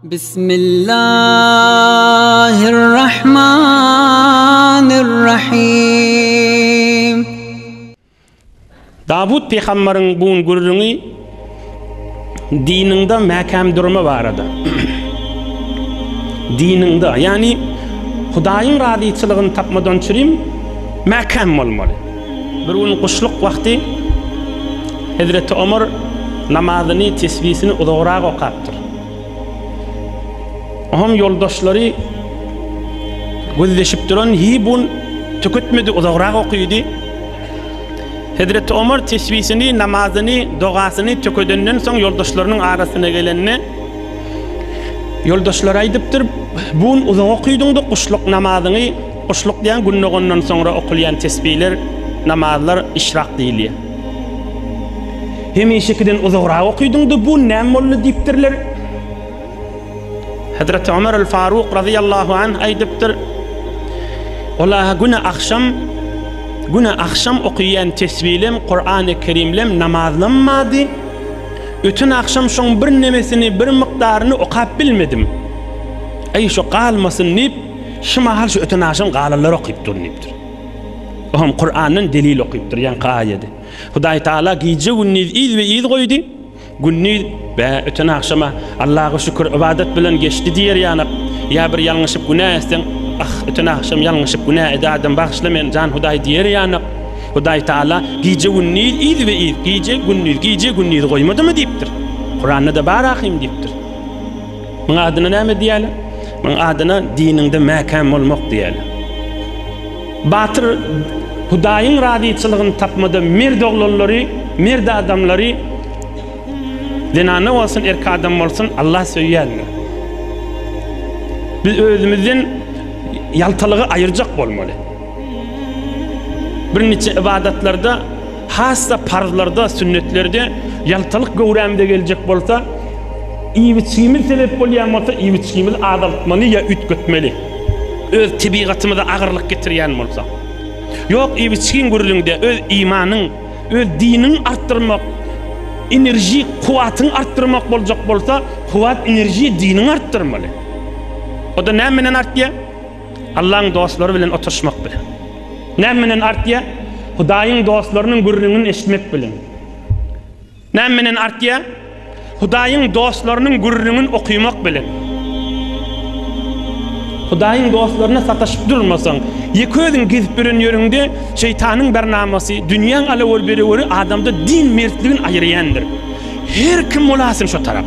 Bismillahirrahmanirrahim. Dawut pygambaryň bu gürrüňi diniňde mäkäm durma barada. Diniňde, ýagny Hudaýyň razyçylygyny tapmadan çürim mäkäm bolmaly. Bir gün guşluk wagty Hezreti Omar namazyny, tesbisini uzagrak okapdyr. Oňam ýoldaşlary gözleşip duran hi bun tüketmedi, uzagrak okydy. Hezreti Omar tesbisini, namazyny, dogasyny tökedenden soň ýoldaşlarynyň arasyna gelende, ýoldaşlary aýdypdyr, Bun uzak okydyň-da guşluk namazyňy, guşluk diýen gün dogandan soňra okulýan tesbiler, namazlar işrak diýilýär. Hemişekiden uzagrak okydyň-da bun näme boldy diýipdirler. Hazreti Ömer el Faruk razyýallahu anh aýdypdyr, Ola güne agşam güne agşam okyýan tesbilem, Kurany Kerimlem, namazlam bardy. Öten agşam şoň bir nemesini, bir mukdaryny okap bilmedim. Eý şo galmasyn diýip, şu mahal şu öten agşam galanlary okyp durun diýipdir. Oňam Kurandan delil okypdyr, ýaňky aýady. Hudaý Taala gije-gündiz yzbe-yz goýdy. Gündiz, Bä, öten agşam-a, Allaha şükür, ybadat bilen geçdi diýer ýanak. Ýa bir ýalňyşyp günä etseň, Ah, öten agşam ýalňyşyp günä edädim, bagyşla meni, jan Hudaý diýer ýanak. Hudaý Taala gije-gündiz yzbe-yz, gije-gündiz, gije-gündiz goýmadymy diýipdir. Kuranda-da bar ahym diýipdir. Muň adyna näme diýýärler? Muň adyna diniňde mäkäm bolmak diýýärler. Batyr Hudaýyň razyçylygyny tapmada merd oglanlary, merd adamlary zenana bolsun, erkek adam bolsun Allah söýýändir. Biz özümizden ýaltalygy aýyrjak bolmaly. Birniçe ybadatlarda, has-da parzlarda, sünnetlerde ýaltalyk göwrämize geljek bolsa, iýip-içgimiz sebäp bolýan bolsa, iýip-içgimizi azaltmaly ýa üýtgetmeli. Öz tebigatymyza agyrlyk getirýän bolsa. Ýok, iýip-içgiň gürrüňde öz imanyň, öz diniňi artdyrmak, enerji, kuwwatyňy artdyrmak boljak bolsa, kuwwat, enerji diniňi artdyrmaly. O-da näme bilen artýar? Allaň dostlary bilen oturyşmak bilen. Näme bilen artýar? Hudaýyň dostlarynyň gürrüňini eşitmek bilen. Näme bilen artýar? Hudaýyň dostlarynyň gürrüňini okymak bilen. Hudaýyň dostlaryna sataşyp durmasaň, ýeke özüň gezip ýören ýeriňde şeýtanyň barnamasy, dünýäň alawar-bereweri adamda din mertligini aýyrýandyr. Her kim bolasyn şo tarap.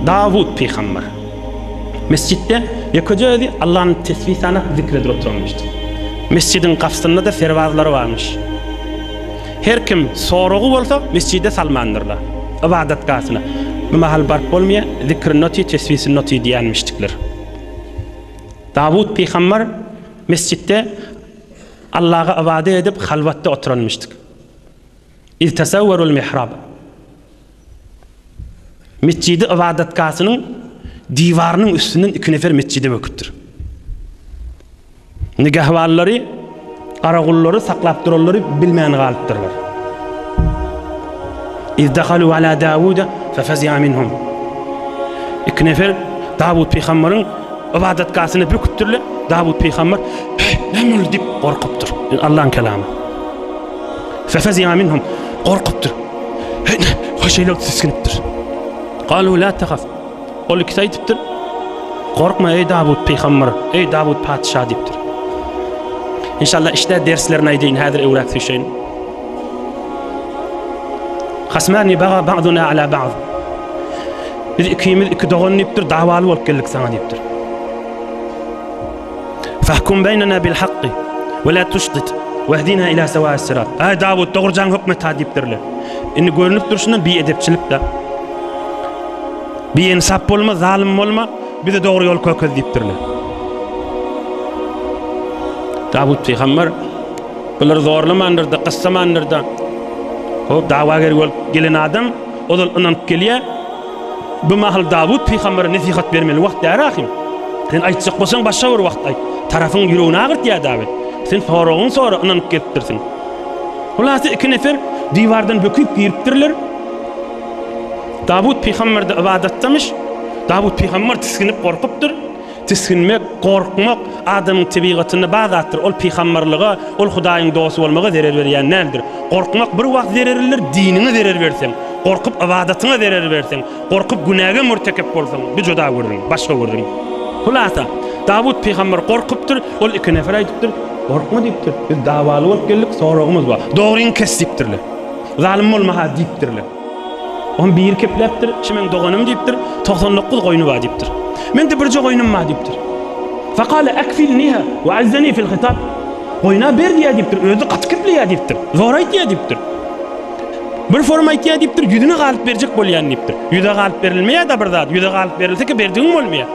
Dawut pygamber. Mesjitde ýekeje özi Allany tesbih sanap zikr edip oturanmyşdy. Mesjidiň gapysynda-da serbazlary barmyş. Her kim soragy bolsa mesjide salmandyrlar. Ybadatgasyna. Bu mahal baryp bolmaýar, zikrini oty, tesbisini oty diýenmişdikler. Dawut pygamber mesjitde Allaga ybadat edip halwatda oturanmyşdyk. Iz tasawwarul mihrab. Metjidi ybadatgasynyň diwarynyň üstünden iki nefer metjide böküpdir. Nigahwanlary, garagullary saklap duranlary bilmän galypdyrlar. Iz dahalu ala Dawuda fefezi'a minhum. Iki nefer Dawut pygamberiň ybadatgasyna böküpdirler. Dawut pygamber, Hey, näme boldy diýip gorkupdyr. Allaň kelamy. Fefezi'a minhum. Gorkupdyr. Hey, şeýle tisginipdir. Galu la tahaf. Ol ikisi aýdypdyr, Gorkma eý Dawut pygamber, eý Dawut patyşa diýipdir. Inşallah işde derslerini aýdaýyn, häzir öwräp süýşeýin. Hasmani baga ba'duna ala ba'd. Biz ikimiz iki dogan diýipdir, dawaly bolup geldik saňa diýipdir. Fahkum beýnena bil hakky we la tuştit wehdina ila sewa'is sirat. Aý Dawut dogrujaň hökmet ha diýipdirler. Indi görnüp durşundan biedepçilik-de. Biinsap bolma, zalym bolma, bize dogry ýol kökez diýipdirler. Dawut pygamber bulary zorlamandyr-da, gyssamandyr-da. Hop, dawager bolup gelen adam ozal ynanyp gelýär. Bu mahal Dawut pygambere nesihat bermeli wagt däl ahym. Sen aýtjak bolsaň başga bir wagt aýt. Tarapyň ýüregini agyrtýar Dawut. Sen soragyňy sora, ynanyp gelipdirsiň. Hulasy iki nefer diwardan böküp giripdirler. Dawut pygamber-de ybadatdamyş. Dawut pygamber tisginip gorkupdyr. Tisginmek, gorkmak adamyň tebigatynda bar zatdyr. Ol pygamberlige, ol Hudaýyň dosty bolmaga zerer berýän däldir. Gorkmak bir wagt zererlidir, diniňe zerer berseň, gorkup ybadatyňa zerer berseň, gorkup günäge mürtekep bolsaň, bu juda gürrüň, başga gürrüň. Hulasa, Dawut pygamber gorkupdyr, ol iki nefer aýdypdyr, Gorkma diýipdir, biz dawaly bolup geldik, soragymyz bar. Dogryňy kes diýipdirler. Zalym bolma-ha diýipdirler. Onuň biri kepläpdir, Şu meň doganym diýipdir, 99 goýny bar diýipdir. Mende birje goýnum bar diýipdir. Fekale ekfilniha we azzeni fil hitab. Goýna ber diýýär diýipdir, özi gaty kepleýär diýipdir. Zor aýtýar diýipdir. Bir forma aýtýar diýipdir, ýüzüne galyp berjek bolýan diýipdir. Ýüze galyp berilmeýär-de bir zat, ýüze galyp berilse ki berdigiň bolmaýar.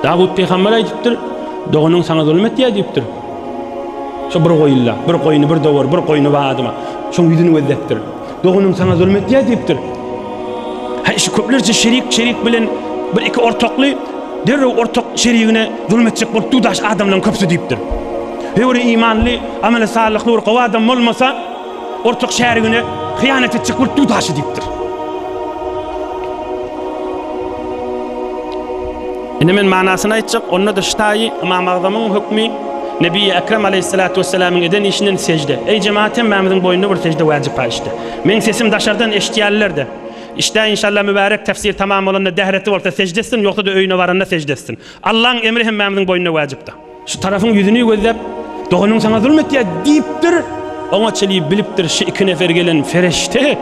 Dawut pygamber aýdypdyr, Doganyň saňa zulum etýär diýipdir. Şo bir goýunla, bir goýny bir dowar, bir goýny bar adama. Şoň ýüzüni gözläpdir. Doganyň saňa zulum etýär diýipdir. Hä, şu köplerçe şerik, şerik bilen bir iki ortakly derrew ortak şerigine zulum etjek bolup dudaş adamlaryň köpüsi diýipdir. Höwri imanly, ameli salyhly bir gowy adam bolmasa, ortak şärigine hyýanat etjek bolup dudaşy diýipdir. Indi men manasyny aýtjak, onda-da şu taýy Ymam Agzamyň hökmi, Nebiýi Ekrem aleýhissalatu wessalamyň eden işinden sejde. Eý jemagat hemmämiziň boýnuna bir sejde wajyp-a işde. Meň sesim daşardan eşitýänler-de. Işdä inşallah mübärek tefsir tamam bolanda dähreti bolsa sejde etsin, ýogsa-da öýüne baranda sejde etsin. Allaň emri hemmämiziň boýnuna wajypda. Şu tarapyň ýüzüni gözläp, Doganyň saňa zulum etýär diýipdir. Oňa çenli bilipdir şu iki nefer gelen fereşte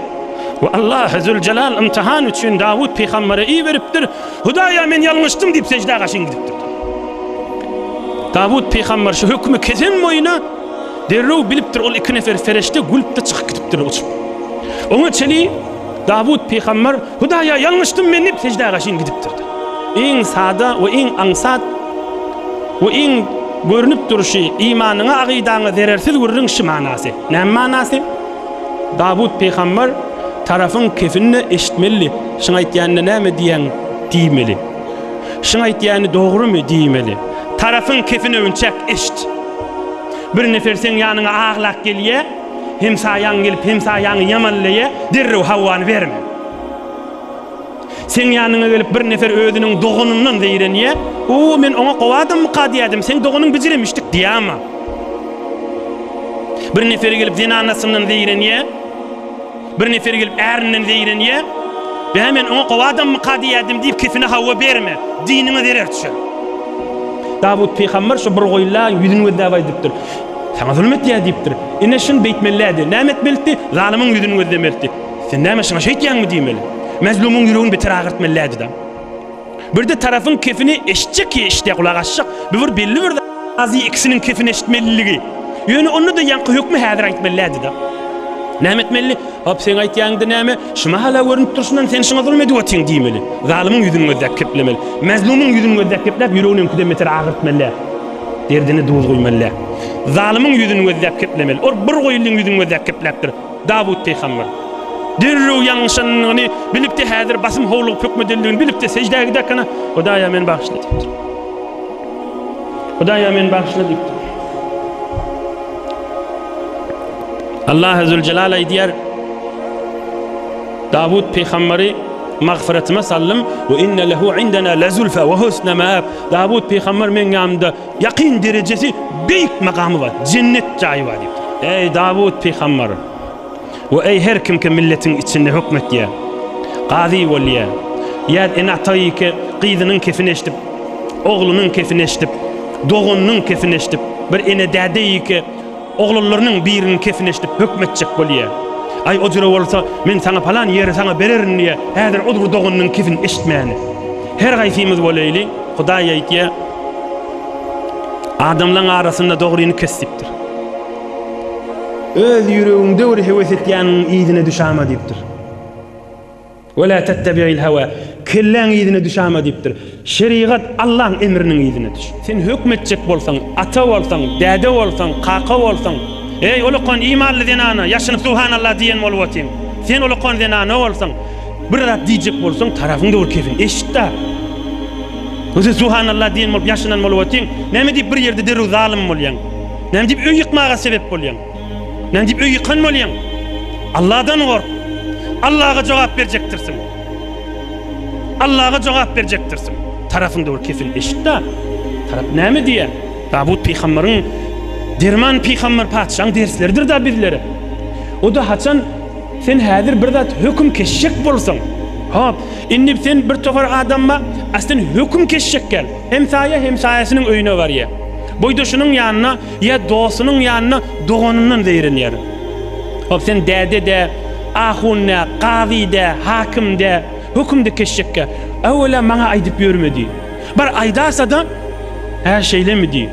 we Allahy Züljelal ymtyhan üçin Dawut pygambere iberipdir. Hudaýa men ýalňyşdym diýip seždä gaşyn gidipdir. Dawut pygamber şu hökümi kesen boýuna derrew bilipdir ol iki nefer fereşte gülüp-de çykyp gidipdir uçup. Oňa çenli Dawut pygamber Hudaýa ýalňyşdym men diýip seždä gaşyn gidipdir. Iň sada we iň aňsat we iň görnüp durşy imanyňa agydaňa zerersiz gürrüň şy manasy. Näme manasy? Dawut pygamber tarapyň kefini eşitmelidi. Şyň aýtýanyna näme diýýäň diýmeli. Şyň aýtýany dogrumy diýmeli. Tarapyň kefini öwünçäk eşit. Bir nefer seň ýanyňa aglap gelýä, hemsaýaň gelip hemsaýaňy ýamanlaýa, derrew hawany berme. Seň ýanyňa gelip bir nefer özüniň doganyndan zeýrenýä, O, men oňa gowy adammyka diýýädim, seň doganyň bijiremişdik diýäma. Bir neferi gelip zenanasyndan zeýrenýä, bir neferi gelip ärinden zeýrenýä, Bä, men oňa gowy adammyka diýýädim diýip kefine hawa berme, diniňe zerer düşer. Dawut pygamber şo bir goýla ýüzüni gözläp aýdypdyr. Saňa zulum etýär diýipdir. Ine şuny beýtmelidädi. Näme etmelidi? Zalymyň ýüzüni gözlemelidi. Sen näme şuňa şeýtýäňmi diýmeli. Mezlumyň ýüregini beter agyrtmaly däldi-da. Birde tarapyň kefini eşitjek ki eşitýär gulak asjak. Bu bir belli bir zady ikisiniň kefini eşitmeliligi. Ýöne onda-da ýaňky hökmi häzir aýtmaly däldi-da. Näme etmelidi? Hop seň aýtýaňda näme? Şu mahala görünip durşundan sen şuňa zulum edip otyň diýmeli. Zalymyň ýüzüni gözläp keplemeli. Mezlumyň ýüzüni gözläp kepläp ýüregini öňküden beter agyrtmaly däl. Derdine duz guýmaly däl. Zalymyň ýüzüni gözläp keplemeli. Ol bir goýunlyň ýüzüni gözläp kepläpdir. Dawut pygamber. Derrew ýalňyşanyny bilip-de häzir basym howlugyp hökmedenligini bilip-de seždä giderkena, Hudaýa meni bagyşla diýipdir. Hudaýa meni bagyşla diýipdir. Allah Zülcelal aýdýar, Dawut pygamberi magfyratyma saldym we inne lehu indena lezulfa we husne maab. Dawut pygamber meň ýanymda Ýakyn derejesi, beýik makamy bar, jennet jaýy bar diýipdir. Eý, Dawut pygamber! We eý her kim ki milletiň içinde hökm etýär, kazy bolýar, ýa ene-ata ýeke gyzynyň kefini eşidip, oglunyň kefini eşidip, doganynyň kefini eşidip, bir ene-däde ýeke Oglanlarynyň biriniň kefini eşidip hökm etjek bolýa. Aý o jüre bolsa men saňa palan ýeri saňa bererin diýä, häzir ol bir doganynyň kefini eşitmäni. Her gaýsymyz bolaýly, Hudaý aýtýa, Adamlaň arasynda dogryny kes diýipdir. Öz ýüregiňde bir höwes etýäniň yzyna düşama diýipdir. Ve la tettebi'il hawa, kelläň yzyna düşama diýipdir. Şerigat Allaň emriniň yzyna düş. Sen hökm etjek bolsaň, ata bolsaň, däde bolsaň, kaka bolsaň, eý ulakan imanly zenana, ýaşynyp subhanallah diýen bolup otyň. Sen ulakan zenana bolsaň, bir zat diýjek bolsaň, tarapyň dogry kesin eşit-da. Sen subhanallah diýen bolup ýaşynan bolup otyň, näme diýip bir ýerde derrew zalym bolýaň? Näme diýip öý ýykmaga sebep bolýaň? Näme diýip öý ýykan bolýaň? Allahdan gork. Allaha jogap berjekdirsiň. Allaha jogap berjekdirsiň. Tarapyňda bir kefil eşit-dä. Tarap näme diýýär? Dawut pygambaryň Derman pygambar patyşaň dersleridir-dä bizlere. O-da haçan sen häzir bir zat höküm kesjek bolsaň, hop, indi sen bir topar adama aslyn höküm kesjek gel. Hemsaýa hemsaýasynyň öýüne barýar. Boýdaşynyň ýanyna ýa dostunyň ýanyna doganyndan zeýrenýär. Hop, sen däde-dä, ahun-dä, gazy-dä, hakym-dä, höküm-de kesjek gel. Öwwela maňa aýdyp ýörme diý. Bar aýdasada, hä şeýlemi diý.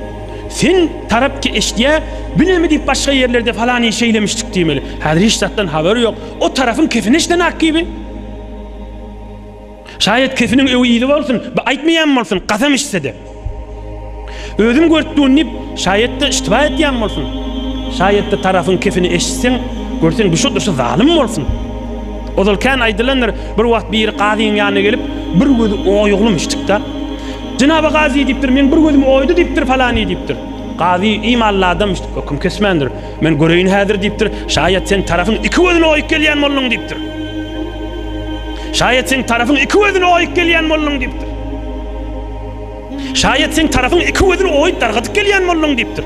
Sen tarap ki eşidýä, bilemi diýip başga ýerlerde falany şeýlemişdik diýmeli. Häzir hiç zatdan habary ýok. O tarapyň kefini eşidenak gibi. Şaýat kefiniň öwi yzy bolsun, bi aýtmaýan bolsun, kasam içsede. Özüm görüp dun diýip, şaýat-da iştiba etýän bolsun. Şaýat-da tarapyň kefini eşitseň, görseň bi şo durşy zalym bolsun. Ozal kän aýdylandyr, bir wagt biri gazyň ýanyna gelip, bir gözi oýuglymyşdyk-da. Jenaby gazy diýipdir, meň bir gözüm oýdy diýipdir falany diýipdir. Gazy imanly adamyşdyk, höküm kesmändir. Men göreýin häzir diýipdir, şaýat sen tarapyň iki gözüni oýup gelýän bolduň diýipdir. Şaýat sen tarapyň iki gözüni oýup gelýän bolduň diýipdir. Şaýat sen tarapyň iki gözüni oýup dargadyp gelýän bolduň diýipdir.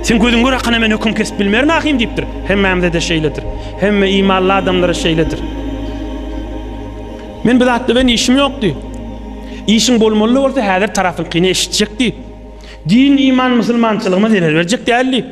Sen gözüň gör hakyna men höküm kesip bilmerin ahym diýipdir. Hemmämize-de şeýledir. Hemme imanly adamlara şeýledir. Men bu zatda ben işim ýokdy. Işiň bolmaly bolsa häzir tarapyňkyny eşitjekdi. Din, iman, musulmançylygyma zerer berjek däldi.